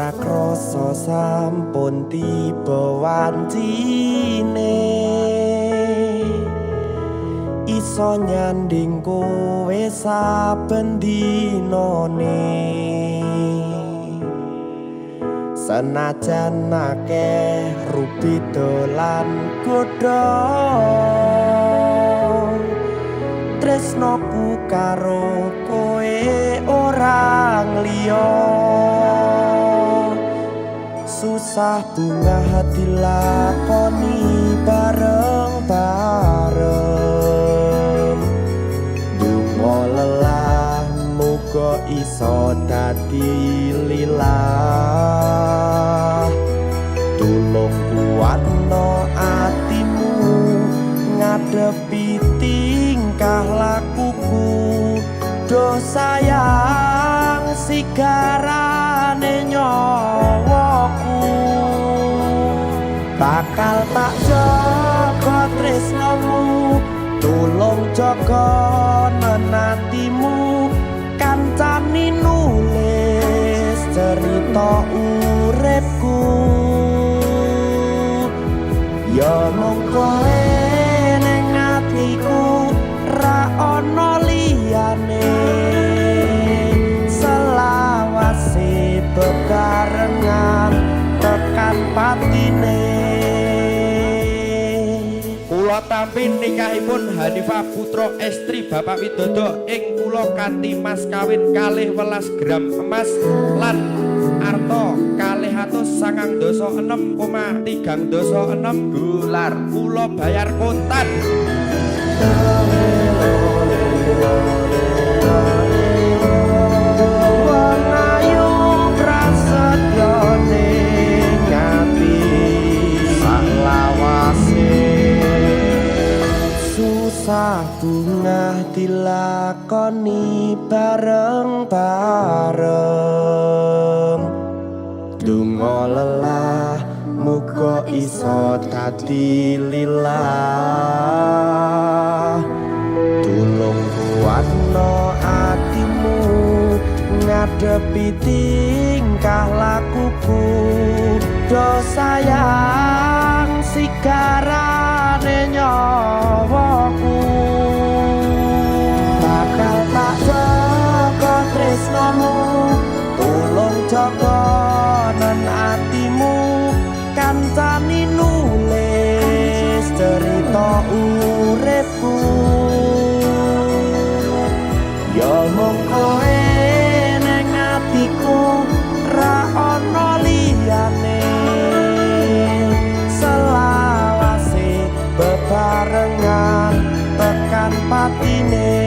Ora krasa sampun tiba wancine, iso nyanding kowe saben dinane. Senajan akeh rubeda lan godha, tresnoku karo kowe ora ngliya. Susah bungah dilakoni bareng-bareng. Donga lelah muga iso dadi lilah. Tulung kuatno atimu ngadepi tingkah lakuku. Duh sayang, sigarane nyawaku. Bakal tak jaga tresnomu, tulung jaga atimu. Kancani nulis cerita uripku, ya mung kowe ning atiku, ra ana liyane. Selawase bebarengan tekan patine. Kula tampi nikahipun Hanifah putra estri Bapak Widodo ing kula kanthi mas kawin 12 gram emas lan arta 296,36 dolar. Kula bayar kontan. Wong ayu prasetyane ati saklawase. Susah bungah dilakoni bareng-bareng. Donga lelah muga iso dadi lilah. Tulung kuatno atimu ngadepi tingkah lakuku. Duh sayang, sigarane nyawaku. Bakal tak jaga tresnomu, tulung jaga atimu. Kancani nulis cerita uripku, ya mung kowe ning atiku, ra ana liyane. Selawase bebarengan tekan patine.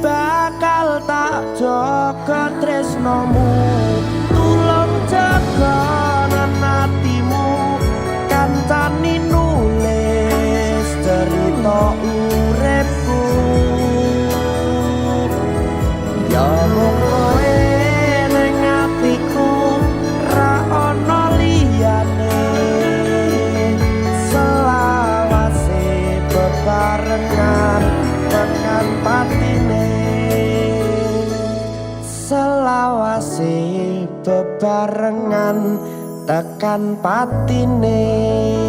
Bakal tak jaga tresnomu, tulung jaga atimu. Kancani nulis cerita uripku, ya mung kowe ning atiku, ra ana liyane. Selawase bebarengan tekan patine. Selawase bebarengan tekan patine.